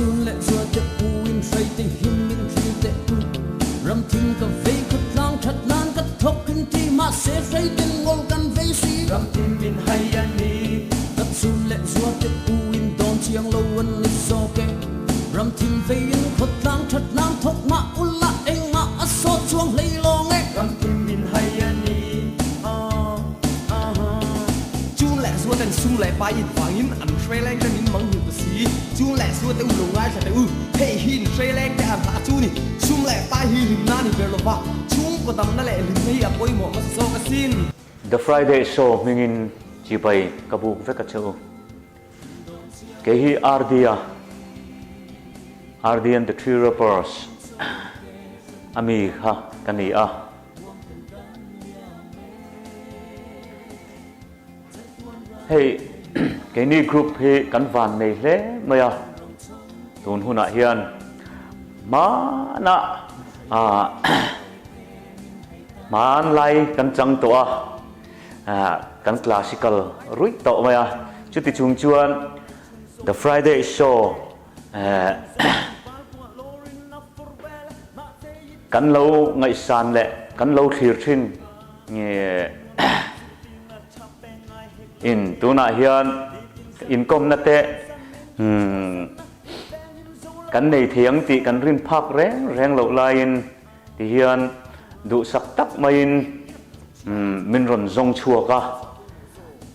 chhun leh zual te u in hrei te him min thlir teh u. Ram thim ka vei khawtlang that nan ka thawk in ti mahse hrei ten ngawl kan vei si. Ram thim min hai a ni. Ka chhun leh zual te u in dawn chiang lo an ni zawk e. Ram thim vei in khawtlang that nan thawk mah ula engmah a sawt chuang hlei lawng e. Ram thim min hai a ni. Chun leh zual ten sum leh pai in vangin an hre leng te min mang hmuh ta si. Chun leh zual te u lo ngaithla teh u. Hei hi in hre leng te an hlah chu ni. Sum leh pai hi hlimna ni ber lova chhungkaw damna leh hlimna hi a pawimawh hmasa zawk asin. The Friday Show hmingin chibai ka buk vek a che u. Kei hi RD-a, RD and the Three Rappers a mi kha ka ni a. Hei keini group hi kan van nei hle mai a, tun hunah hian hmanah ah hmanlai kan chang tawh a, ah kan classical ruih tawh mai a, chuti chung chuan The Friday Show eh Kan lo ngaihsan leh kan lo thlir thin in tunah hian inkawmna te kan nei thei ang tih kan rin phak reng reng loh laiin tihian duhsak tak maiin min rawn zawng chhuak a,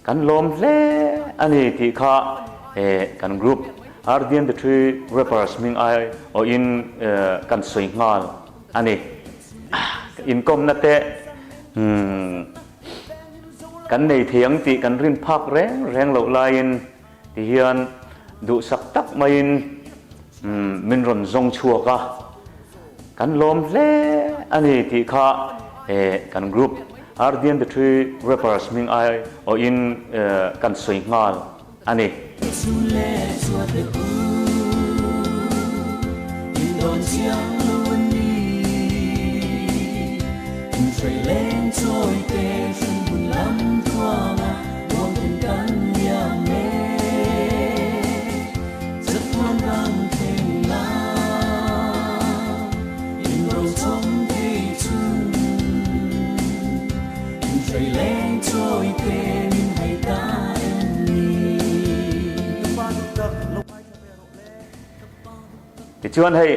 kan lawm hle a ni tih kha kan group Ardian the Three Rappers hming ai awhin kan sawi nghal a ni. Inkawmna te kan nei thei ang tih kan rin phak reng reng loh laiin tihian duhsak tak maiin min rawn zawng chhuak a, kan lawm hle a ni tih kha kan group Ardian the Three Rappers hming ai awhin kan sawi nghal a ni. Tichuan hei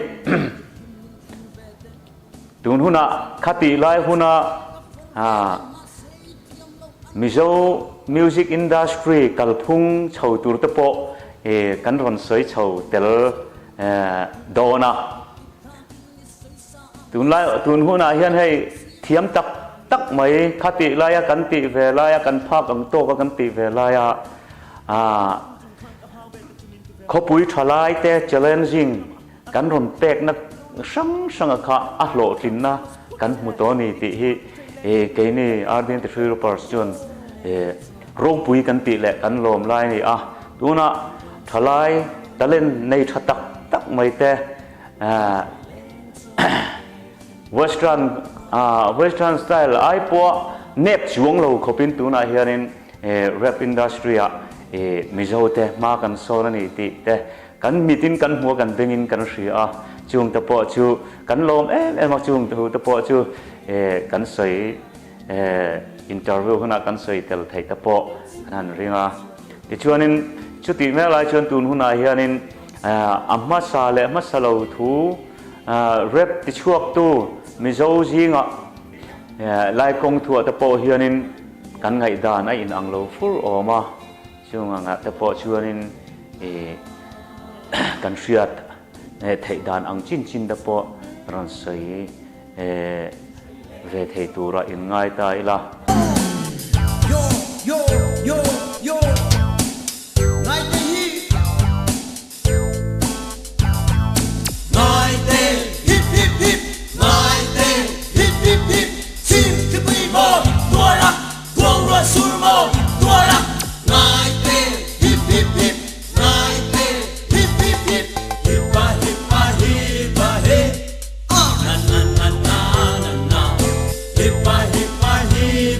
tun hunah khatih lai huna Mizo music industry kalphung chho tur te pawh kan rawn sawi chho tel dawn a. Tunlai tun hunah hian hei thiam tak tak mai kha tih laia kan tih ve laia kan phak ang tawka kan tih ve laia ah khawpui tha lai te challenging kan rawn pekna hrang hranga kha a hlawhtlinna kan hmu tawh a ni tih hi keini Arden Three Ropers chuan ropui kan tih leh kan lawm lai a ni a. Tunah thalai talent nei tha tak tak mai te Western Western style ai pawh nep chuang lo khawpin tunah hianin rap industry ah Mizo te hma kan sawn a ni tih te kan mitin kan hmu a kan bengin kan hria a, chung te pawh chu kan lawm em em a, chung thu te pawh chu kan sawi interview hunah kan sawi tel theih te pawh kan han ring a. Tichuanin chutih mek lai chuan tun hunah hianin a hmasa leh hmasa lo thu rap tichhuaktu Mizo zingah Laikawng thuah te pawh hianin kan ngaihdan a inang lo fur awm a, chung angah te pawh chuanin kan hriat theih dan ang chin chin te pawh rawn sawi Ve thei tura in ngai ta ila. Yo yo yo yo Ngaite hi Ngaite hip hip hip Ngaite hip hip hip Chim thipui maw tuar a Khuang ruah sur maw tuar a Ngaite hip hip hip Ngaite hip hip hip Hip a hip a hip a he Na na na na na na Hip a hip a hip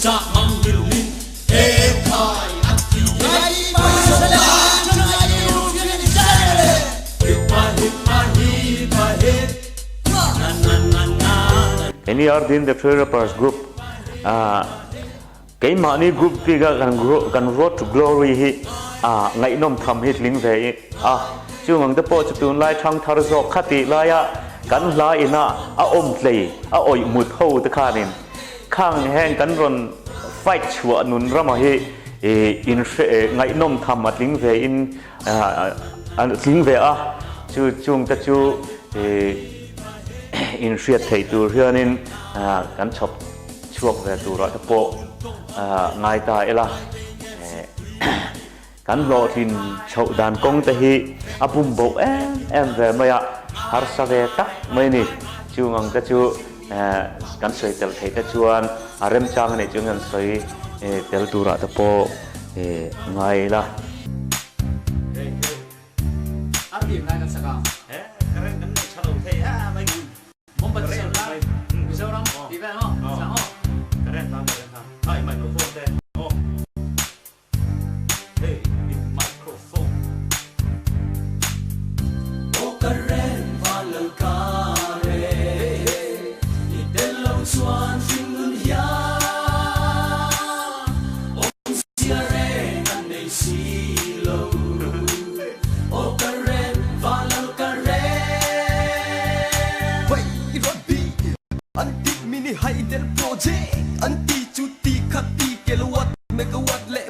Pawisa mangnghilhin e khai a ti e. Pawisa leh changai European Israel e. Hip a hip a hip a hip na na na na na. Keini Ardin The Trail Rappers Group keimahni group bika kan Road to Glory hi ngaihnawm tham hi tling ve i a, chung ang te pawh chu tunlai thangthar zawk kha tih laia kan hla ina a awm tlei a awih mut ho te khanin Khang heng kan rawn fight chhuah nun rama hi in hre ngaihnawm tham a tling ve in a tling ve a, chu chung te chu in hriat theih tur hianin kan chhawp chhuak ve turah te pawh ngai ta ila. Kan hlawhtlin chhoh dan kawng te hi a bum boh em em ve mai a, harsa ve tak mai a ni. Chung ang te chu kan sawi tel theih te chuan a remchang a nih chuan kan sawi tel turah te pawh ngai ila. Megawatt leh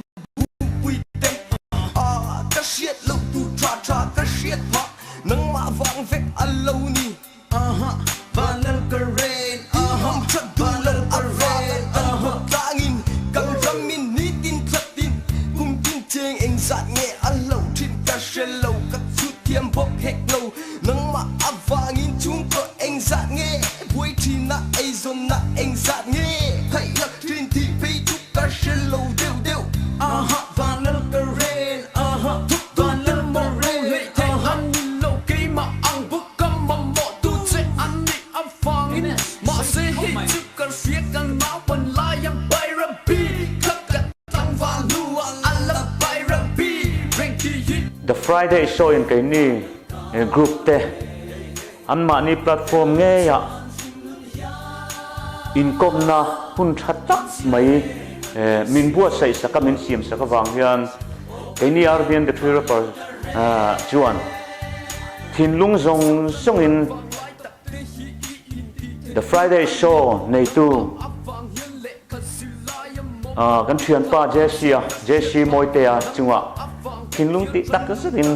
bungpui te a ka hriat loh tur tha tha ka hriat phah nangmah vang vek a lo ni. Aha vanlal ka ren aha that duh lo a vang kan kawt tlangin kan ramin nitin thlatin kum tin cheng engzat nge a hloh thin ka hre lo ka chhut thiam bawk hek lo nangmah avangin chhungkaw engzat nge buai thin a eizawnna engzat nge theih lak thin tih phei chu Ka hre lo deuh deuh aha vanlal ka ren aha vanlal ka ren hleih theih an ni lo keimah ang bawk ka mamawh tu che an nih avangin mahse hei chu ka hria ka naupan laia Bairabi kha ka tlangval hnuah a la Bairabi reng tih hi. The Friday Show in keini group te anmahni platform ngeiah Inkawmna hun tha tak mai min buatsaih sak a, min siam sak avang hian keini RBN The Tree Rapper chuan thinlung zawng zawngin The Friday Show neitu kan thianpa Jesse-a, Jesse Mawitea chungah thinlung tih tak zetin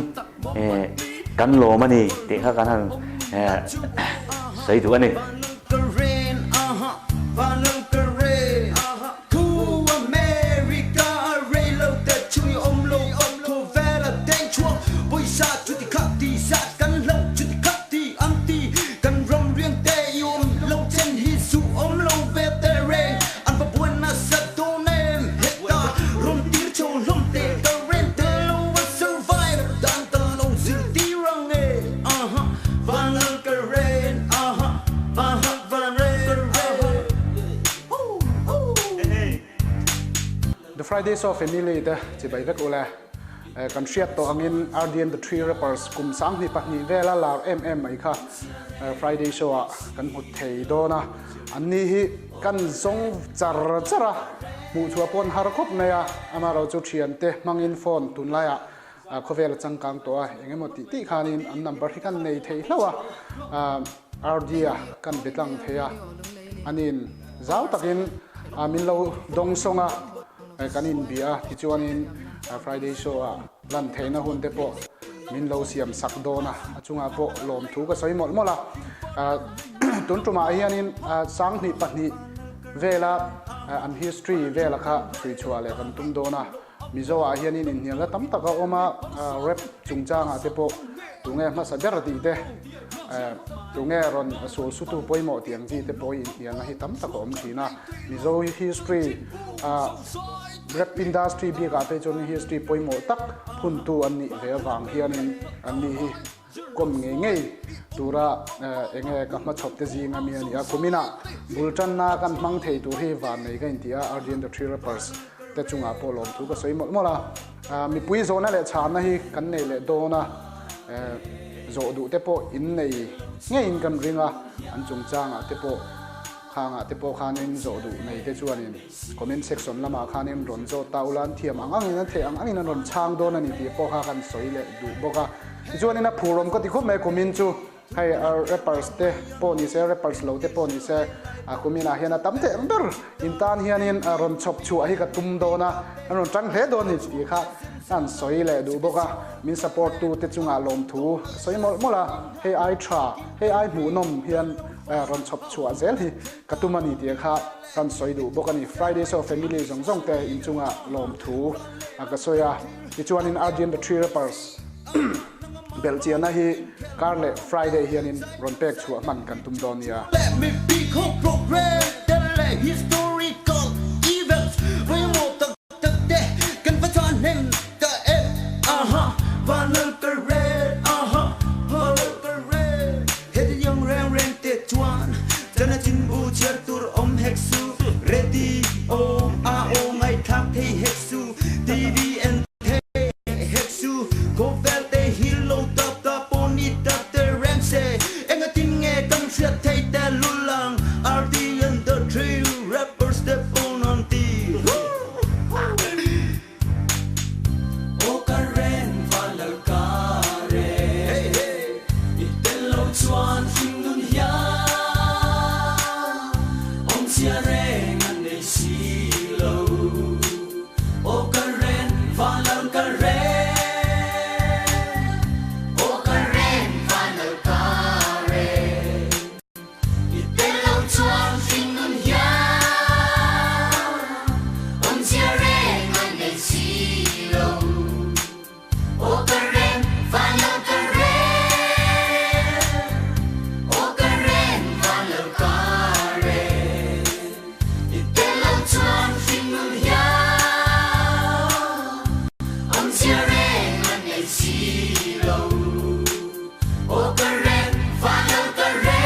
kan lawm a ni tih kha kan han sawi duh a ni. The Friday Show family te chibai vek ule. Kan hriat tawh angin RDN The Three Rappers kum 22 vela lar em em mai kha Friday Show ah kan hmu thei dawn a. Anni hi kan zawng char char a, hmuh chhuah pawh an har khawp mai a, amaherawhchu thiante hmangin phone tunlaiah khawvel a changkang tawh a, eng emaw tih tih khanin an number hi kan nei thei hlauh a, RD-a kan be tlang thei a, aniin zau takin min lo dawng sawng a, kan inbia a, tichuanin Friday show-ah lan theihna hun te pawh min lo siam sak dawn a, a chungah pawh lawmthu ka sawi mawlh mawlh a. Tun tumah hianin 22 vela an history vela kha chhui chhuah leh kan tum dawn a. Mizo ah hianin inhnialna tam tak a awm a, rap chungchangah te pawh tunge hmasa ber tih te, tunge rawn sul sutu pawimawh tih ang chi te pawh hi inhnialna hi tam tak a awm thin a. Mizo history Rap industry bikah phei chuan history pawimawh tak phuntu an nih ve avang hianin an ni hi. kawm ngei ngei tura enge ka hmachhawp te zing ami a ni a. Kuminah bul tanna kan hmang thei tur hi vannei ka inti a, RDN The Three Rappers te chungah pawh lawmthu ka sawi mawlh mawlh a. Mipui zawhna leh chhanna hi kan nei leh dawn a, zawh duh te pawh in nei ngeiin kan ring a, an chungchangah te pawh khangah te pawh khanin zawh duh nei te chuanin Comment section lamah khanin rawn zawt ta ula, an thiam ang angin an theih ang angin an rawn chhang dawn a ni tih pawh kha kan sawi leh duh bawk a. Tichuanin a phurawm ka ti khawp mai kumin chu hei rappers te pawh ni se rappers lo te pawh ni se a kuminah hian a tam theih ang ber in tan hianin rawn chhawp chhuah hi ka tum dawn a, an rawn tang hle dawn a ni tih kha an sawi leh duh bawk a. Min support tu te chungah lawmthu ka sawi mawlh mawlh a, hei ai tha hei ai hmuhnawm hian rawn chhawp chhuah zel hi ka tum a ni tih kha Kan sawi duh bawk a ni. Friday Show family zawng zawng te inchunga lawmthu a ka sawi a. Tichuanin RDN The Three Rappers belhchiahna hi kar leh Friday hianin rawn pek chhuah hman kan tum dawn nia. Let me be called program te leh historical events pawimawh tak tak te kan va chah hnem ta em. Aha, vanlal ka rel, aha, vanlal ka rel. Hetiang reng reng te chuan chana chinbu chhiar tur awm hek su, radio a aw ngaihthlak thei hek su, TV en thei hek su, khawvel te hi lo tap ta pawh ni ta te reng se, engatin nge kan hriat thei te lulang, RD and the three rappers te pawn an ti. Aw ka ren van lal ka ren I tel lo chuan hlim nun hian Awmzia reng an nei si lo Aw ka ren van lal ka ren Aw ka ren van lal ka ren I tel lo chuan hlim nun hian awmzia reng an nei si lo. Aw ka rem, van lo ka rem, aw ka rem, van lo ka rem. I tel lo chuan hlim nun hian awmzia reng an nei si lo. Aw ka rem, van lo ka rem.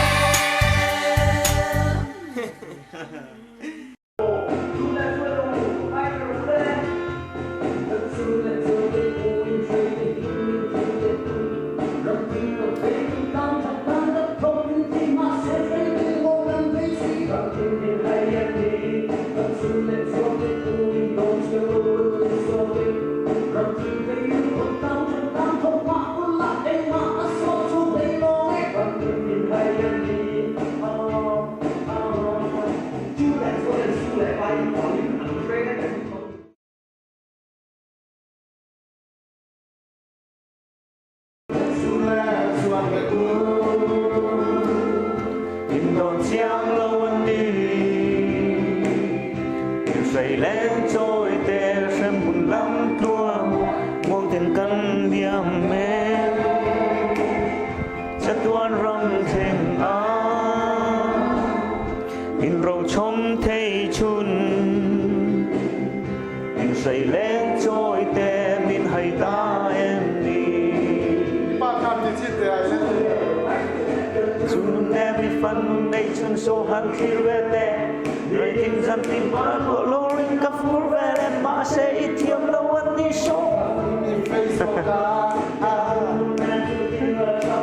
In dawn chiang lo an ni In hrei leng chawi te hrem hmun lam tluang muang ten kan liam mek Chatuan ram thleng a In rochawm thei chhun In hrei leng chawi te min hai ta em ni. Pa khan ti chin te ai le. Chun nun nem i fan nun nei chun so han thlir ve te. Rei tin zan tin pa ruah lo ring ka fur ve le mahse i thiam lo an ni so.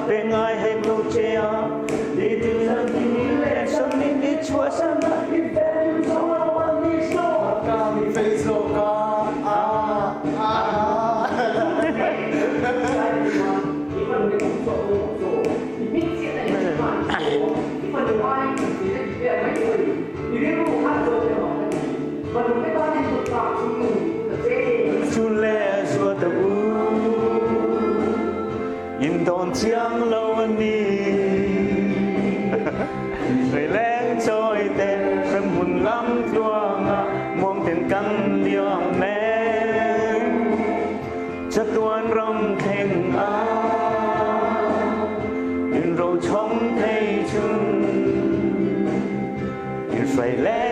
Pe ngai hek lo che a Ni tin zan tin i leh san min i chhuah san a i ven zo lo an ni so. Ka mi fei zo ka a a. Chu le zua ta u In dawn chiang lo a ni Rei leng chawi te hrem hmun lam tluanga muang ten kan liam mek Chatuan ram thleng a in rochawm thei chun In hruai leng.